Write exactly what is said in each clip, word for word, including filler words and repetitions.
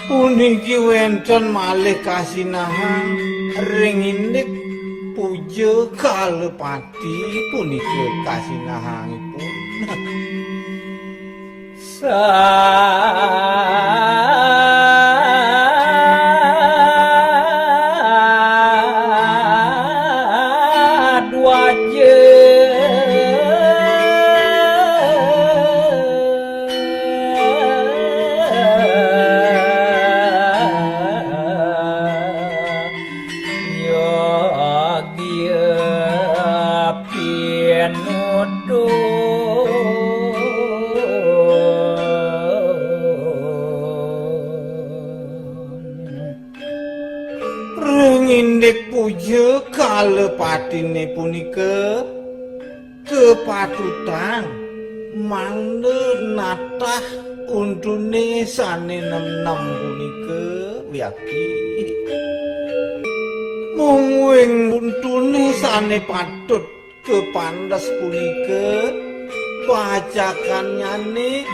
Puniki wénten malih kasinahang ring indik puja kalapati punika kasinahangipun. Sadwaja yogya pinuduh. Ring indik puja kalapatiné punika kapatutang mangda natah untuné sané nem-nem punika, wiakti. Mungguing untuné sané patut kapandes punika pacakannyané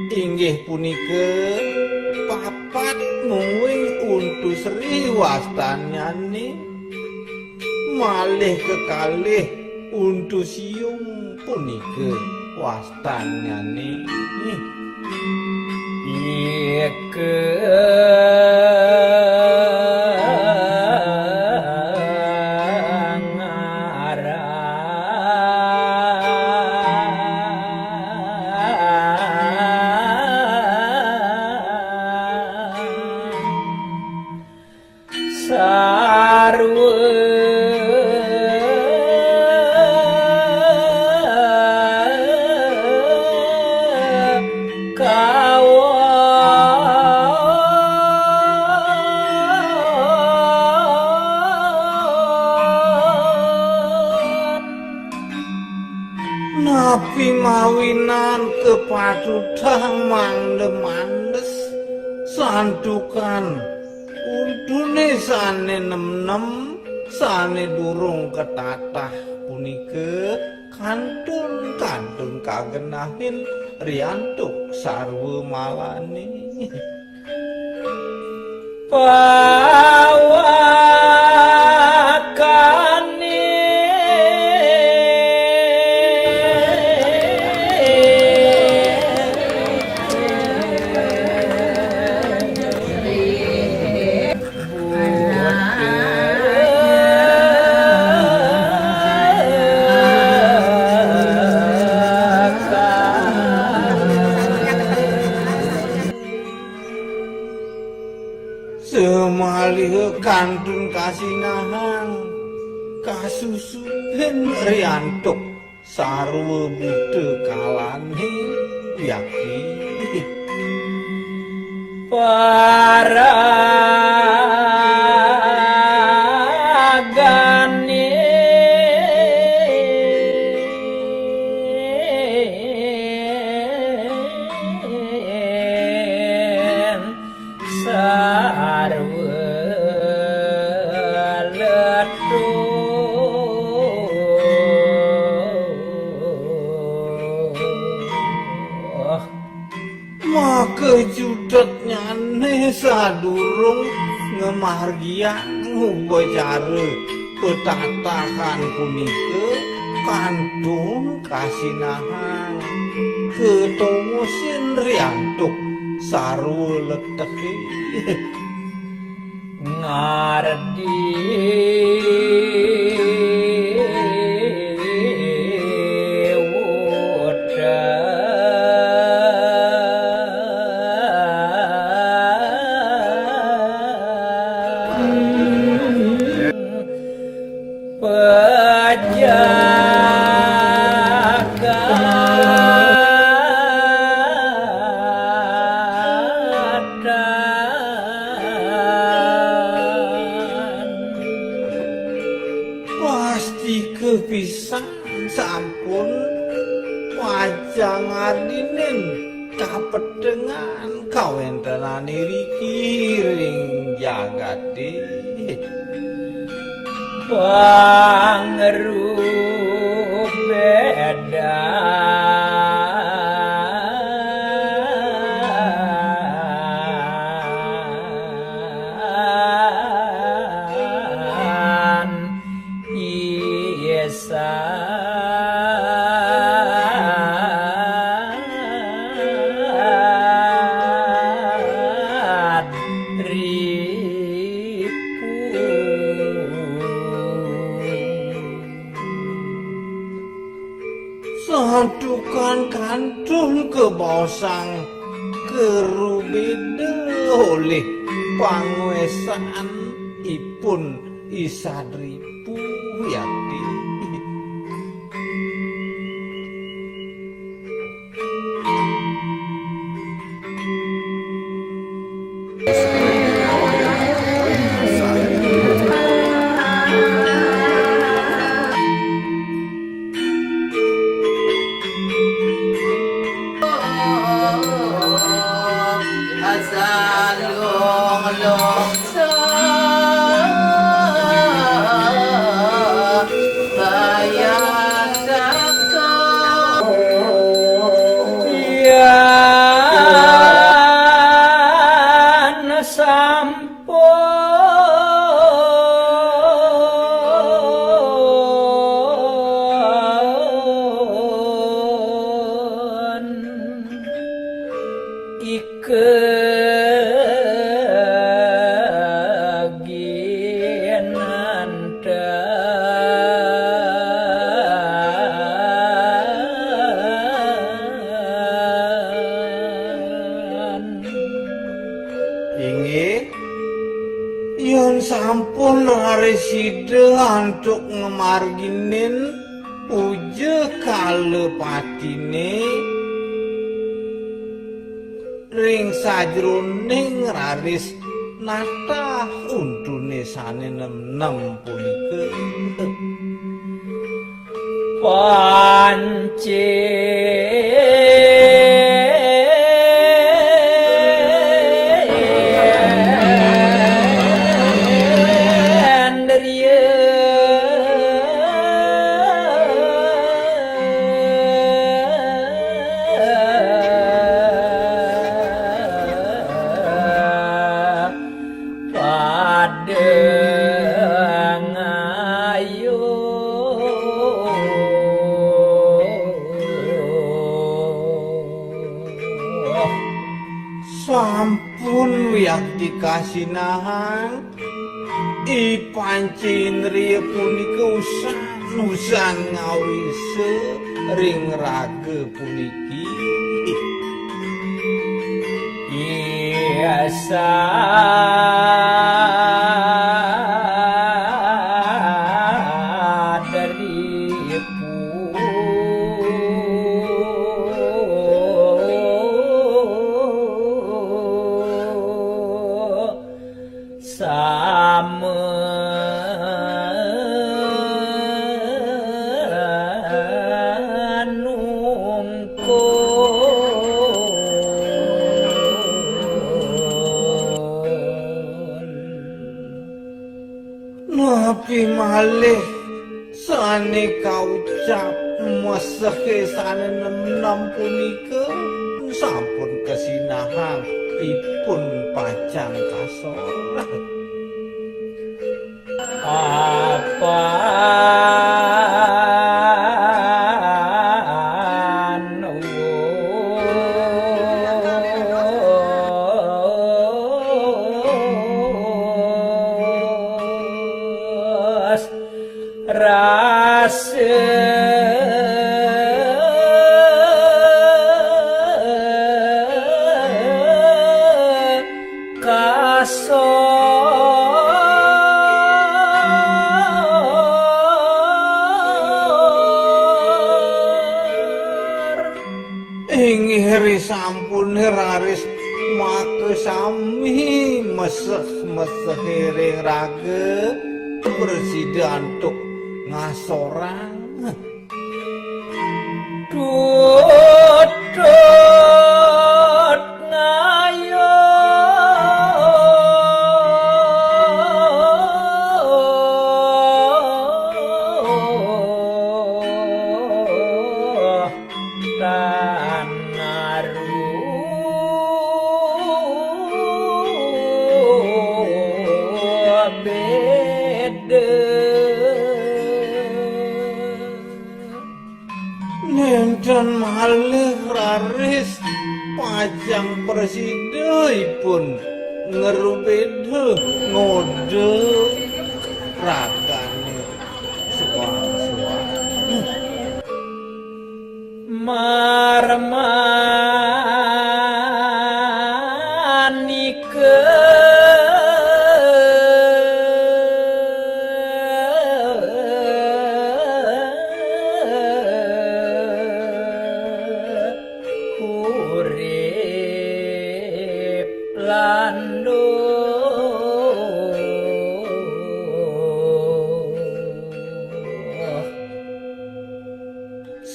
inggih punika papat mungguing untu sri wastannyané, malih kekalih untu siung punika wastannyané. Ika ngarang sarwa kawan. Napi mawinan kapatutang mangda mandes santukan untuné sané nem-nem, sané durung katatah punika kantun-kantun kagenahin riantuk sarwa malané. Pawakané. Samaliha kantun kasinahang kasusuhin riantuk sarwa buta kalané, yakti. Paragané sarwa letuh. Maka judetnyané sadurung ngamargiang upacara patatahan punika kantun kasinahang katomusin riantuk sarwa letehé. Ngardi wudan pajagatan. Pastika pisan sampun pacang ngardinin kapetengan kawéntenan iriki ring jagaté. Pangrubédan. Sang kerubeda olih pangwesan ipun I Sadripu Wiakti. Yan sampun ika ginantan. Inggih, yén sampun raris sida antuk ngamarginin puja kala patine, ring sajroning raris natah untune sane nem-nem punika. Panci Padang ayu. Sampun wiakti kasinahang, I Panci Indriya punika usan-usan ngawisa ring raga puniki. Iya sadripu. Sama nungkul. Napi malih sane kaucap mesehe sane nem-nem punika sampun kasinahang ipun pacang kasorah. Apan wus rasa kasor. Inggih risampune raris makasami meseh-mesehe ring raga prasida antuk ngasorang. Tutut ngayuh. Tan aru beda. Nenten malih raris pacang prasida ipun ngrubeda ngoda ragane suang-suang. Marma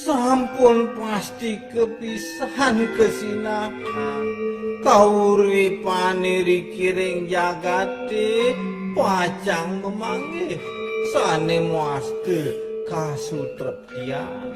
Sampun pasti kapisahan kasinahan. Kauripane riki ring jagate pacang mamanggih sane mawasta kasutreptian.